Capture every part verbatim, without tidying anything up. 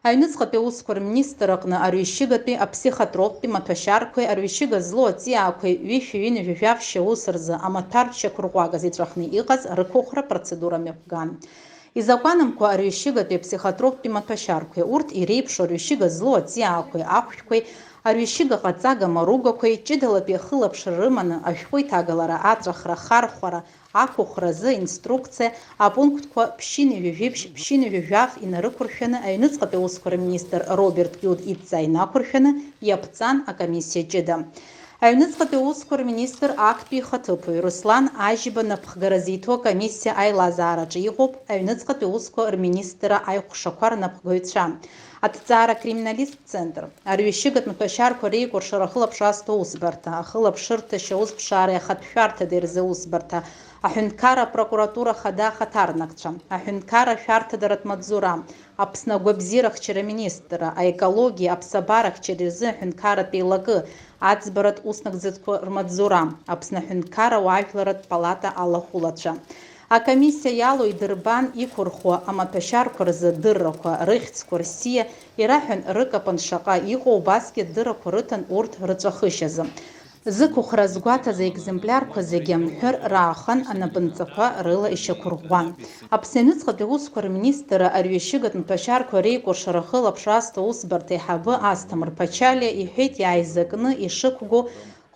Аҩныҵҟатәи аусқәа рминистр аҟны арҩышьыгатәи аԥсихотроптәи маҭәашьарқәеи арҩышьыга злоу аҵиаақәеи ҩышәи ҩынҩажәи жәаф шьаус рзы амаҭәар шьақәырӷәӷәагаз иҵәахны иҟаз рықәыхәра процедура мҩаԥган. Изакәанымкәа арҩышьыгатәи аԥсихотроптәи маҭәашьарқәеи урҭ иреиԥшу арҩышьыга злоу аҵиаақәеи ахәшәқәеи, арҩышьыга ҟаҵага маругақәеи ҷыдалатәи ахылаԥшра рыманы ашәҟәы иҭагалара, аҵәахра, ахархәара, ақәыхәра азы инструкциа апунктқәа ԥшьынҩажәи жәибжь, ԥшьынҩажәи жәаф инарықәыршәаны аҩныҵҟатәи аусқәа рминистр Роберт Киут идҵа инақәыршәаны иаԥҵан акомиссиа ҷыда. Аҩныҵҟатәи аусқәа рминистр актәи ихаҭыԥуаҩ Руслан Ажьба напхгара зиҭо акомиссиа аилазаараҿы иҟоуп аҩныҵҟатәи аусқәа рминистрра аихәшақәа рнапхгаҩцәа, аҭҵаара криминалисттә центр, арҩышьыгатә маҭәашьарқәа реикәыршара ахылаԥшра азҭо аусбарҭа, ахылаԥшырҭа шьаус ԥшаареи ахатә шәарҭадареи рзы аусбарҭа, аҳәынҭқарра апрокуратура ахада ахаҭарнакцәа, аҳәынҭқарра ашәарҭадаратә маҵзура, Аԥсны агәабзиарахьчара аминистрра, аекологиа, аԥсабарахьчара рзы аҳәынҭқарратә еилакы, аӡбаратә уснагӡатәқәа рмаҵзура, Аԥсны аҳәынҭқарра уаажәларратә палата алахәылацәа. Акомиссиа иалоу идырбан иқәырхуа амаҭәашьарқәа рзы адыррақәа, рыхьӡқәа, рсиа ираҳәан рыкапан шаҟа иҟоу убасгьы адыррақәа рыҭан урҭ рыҵәахышьазы. Зықәыхра азгәаҭаз аекземплиарқәа зегьы амҳәыр раахан, анапынҵақәа рыла ишьақәырӷәӷәан. Аԥсны аҩныҵҟатәи аусқәа рминистрра арҩышьыгатә маҭәашьарқәа реикәыршара ахылаԥшра азҭо аусбарҭа аиҳабы Асҭамыр Ԥачалиа иҳәеит, иааизакны ишықәгоу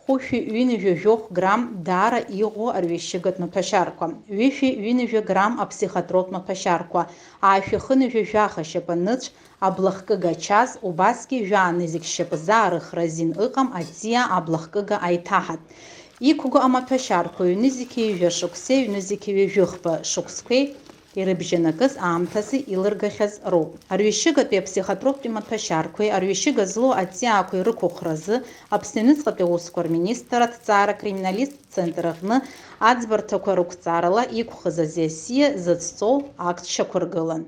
хәышәи ҩынҩажәи жәохә грамм даара иӷәӷәоу арҩышьыгатә маҭәашьарқәа, ҩышәи ҩынҩажәи грамм аԥсихотроптә маҭәашьарқәа, аашәи хынҩажәи жәаха шьапаныцә, аблахкыга ачаз, убасгьы жәаа нызқь шьапы заарыхра азин ыҟам аҵиаа аблахкыга аиҭаҳатә. Иқәгоу амаҭәашьарқәа ҩнызқьи ҩажәа шықәсеи ҩнызқьи ҩажәи хԥа шықәсқәеи ирыбжьанакыз аамҭазы илыргахьаз роуп. Арҩышьыгатәи аԥсихотроптәи маҭәашьарқәеи арҩышьыга злоу аҵиаақәеи рықәыхразы Аԥсны аҩныҵҟатәи аусқәа рминистр аҭҵаара криминалисттә центр аҟны аӡбарҭақәа рықәҵарала иқәхыз азиасиа зыцҵоу акт шьақәыргылан.